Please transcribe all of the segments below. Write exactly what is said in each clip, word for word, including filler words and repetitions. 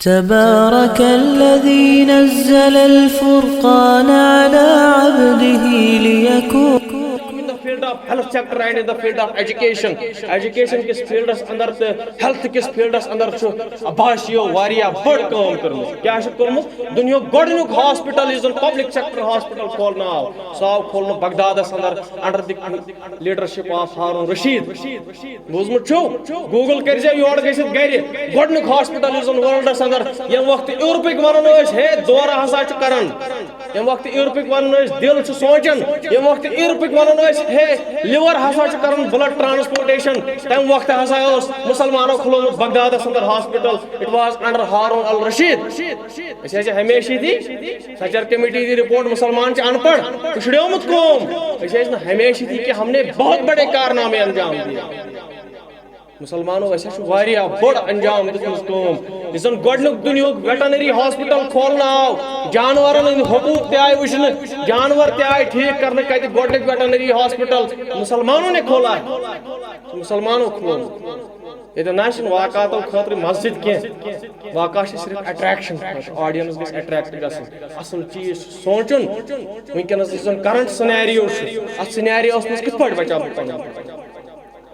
تبارك الذي نزل الفرقان على عبده ليكون In the field of health sector and in the field of education, education کِس فیلڈس اندر تہٕ ہیلتھ کِس فیلڈس اندر چھُ عباسیو واریاہ بٔڑ کٲم کٔرمٕژ۔ کیٛاہ چھُکھ کوٚرمُت؟ دُنیاہُک گۄڈٕنیُک ہاسپٹل یُس زن پبلک سیکٹر ہاسپٹل کھولنہٕ آو، سُہ آو کھولنہٕ بغدادس اندر under the leadership of Haroon Rashid. بوٗزمُت چھُو؟ گوٗگل کٔرۍزیو یورٕ گٔژھِتھ گرِ۔ گۄڈٕنیُک ہاسپٹل یُس زن ورلڈس اندر، ییٚمہِ وقتہٕ یورپٕکۍ ونان ٲسۍ، ہے، دورٕ ہسا چھُ کران، ییٚمہِ وقتہٕ یورپٕکۍ ونان ٲسۍ، دِل چھُ سونچان، ییٚمہِ وقتہٕ یورپٕکۍ ونان ٲسۍ، ہے، لِور ہسا چھُ کران بلڈ ٹرانسپورٹیشن، تمہِ وقتہٕ ہسا اوس مسلمانو کھُلومُت بغدادس اندر hospital. It was under Harun al Rashid. أسۍ حظ چھِ ہمیشہِ ییٚتی سچر کمیٹی دی رپورٹ، مسلمان چھِ ان پڑھ، پچھڑیومُت قوم۔ أسۍ ٲسۍ نہٕ ہمیشہِ ییٚتی کینٛہہ، ہم نے بہت بڑے کارنامے انجام دیے۔ مسلمانو، اَسہِ حظ چھُ واریاہ بوٚڑ انجام دِژمٕژ کٲم۔ یُس زن گۄڈٕنیُک دُنیہُک ویٹرنری ہاسپٹل کھولنہٕ آو، جانورن ہٕنٛدۍ حقوٗق تہِ آیہِ وٕچھنہٕ، جانور تہِ آیہِ ٹھیٖک کرنہٕ۔ کتہِ گۄڈٕنیُک ویٹرنری ہاسپٹل؟ مسلمانو نے کھولا ہے۔ مسلمانو کھولمُت۔ ییٚتہِ نہ چھِنہٕ واقعاتو خٲطرٕ مسجد کینٛہہ، واقعہ چھِ صرف اٹریکشن خٲطرٕ، آڈینس گژھِ اٹریکٹ گژھٕنۍ۔ اصل چیٖز چھُ سونٛچُن، وٕنکیٚنس یُس زن کرنٹ سینیریو چھُ، اتھ سینیریوس منٛز کِتھ پٲٹھۍ بچاو بہٕ پنُن پان؟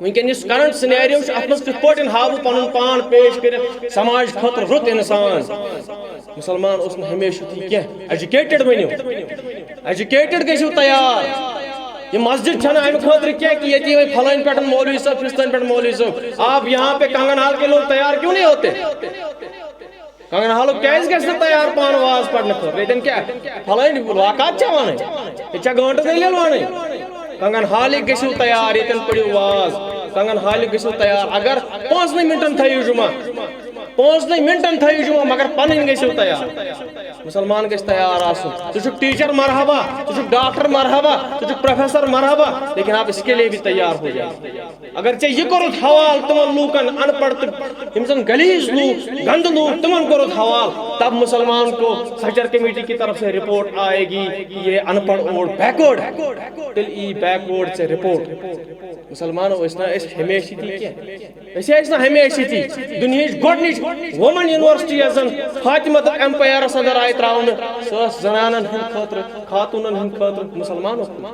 وٕنکیٚن یُس کرنٹ سینیریو چھُ، اتھ منٛز کِتھ پٲٹھۍ ہاوٕ بہٕ پنُن پان پیش کٔرِتھ سماج خٲطرٕ رُت انسان؟ مسلمان اوس نہٕ ہمیشہِ یُتھُے کینٛہہ۔ ایجوکیٹڈ بٔنِو، ایجوکیٹڈ گٔژھِو تیار۔ یہِ مسجد چھنہٕ امہِ خٲطرٕ کینٛہہ کہِ ییٚتہِ یِمے فلٲنۍ پٮ۪ٹھ مولوی صٲب، فستٲنۍ پٮ۪ٹھ مولوی صٲب۔ آپ یہاں پہ کنگن ہال کے لوگ تیار کیوں نہیں ہوتے؟ کنگن ہالُک کیازِ گژھِ نہٕ تیار پانہٕ واز پرنہٕ خٲطرٕ؟ ییٚتٮ۪ن کیٛاہ فلٲنۍ واقعات چھا ونٕنۍ؟ ییٚتہِ چھا گٲنٹہٕ دٔلیٖل ونٕنۍ؟ کنگن ہالٕکۍ گٔژھِو تیار، ییٚتٮ۪ن پٔرِو واز۔ کنگن ہالٕکۍ گٔژھِو تیار، اگر پانٛژنٕے منٹن تھٲیِو جمعہ، پانٛژنٕے منٹن تھٲیِو جمعہ، مگر پنٕنۍ گٔژھِو تیار۔ مسلمان گژھِ تیار آسُن۔ ژٕ چھُکھ ٹیچر، مرحبا، ژٕ چھُکھ ڈاکٹر، مرحبا، ژٕ چھُکھ پروفیسر، مرحبا، لیکن آپ اس کے لیے بھی تیار ہو جائے۔ اگر ژےٚ یہِ کوٚرُتھ حوال تِمن لوٗکن، ان پڑھ تہٕ یِم زن غلیظ لوٗکھ، گندٕ لوٗکھ، تِمن کوٚرُتھ حوال، تب مسلمان کو سچر کمیٹی کی طرف سے رپورٹ آئے گی کہ یہ ان پڑھ اور بیکورڈ ہے۔ تیٚلہِ یی بیکورڈ ژےٚ رپورٹ۔ مسلمانو، أسۍ نہ ٲسۍ ہمیشہِ تہِ کینٛہہ۔ أسۍ ٲسۍ نہٕ ہمیشہِ تہِ۔ دُنیہٕچ گۄڈٕنِچ وومن یونیورسٹی یۄس زن فاطمہ تہٕ ایمپایرس اندر آیہِ تراونہٕ، سۄ ٲس زنانن ہٕنٛدِ خٲطرٕ، خاتوٗنن ہٕنٛدِ خٲطرٕ، مسلمانو خٲطرٕ۔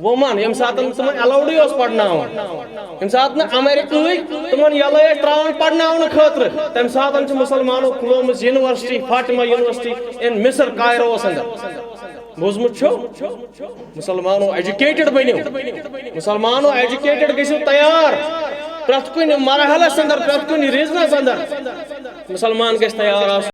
وومن، ییٚمہِ ساتہٕ تِمن الاوڈٕے اوس پرناوُن، ییٚمہِ ساتہٕ نہٕ امریکہٕکۍ تِمن یلہٕ ٲسۍ تراوان پرناونہٕ خٲطرٕ، تمہِ ساتہٕ چھِ مسلمانو کھُلٲومٕژ یونیورسٹی، فاطمہ یونیورسٹی in مصر، کایروس اندر۔ بوٗزمُت چھُو؟ مسلمانو، ایجوکیٹڈ بٔنِو۔ مسلمانو، ایجوکیٹڈ گٔژھِو تیار۔ پرٛٮ۪تھ کُنہِ مرحلس اندر، پرٛٮ۪تھ کُنہِ ریٖجنس اندر مسلمان گژھِ تیار آسُن۔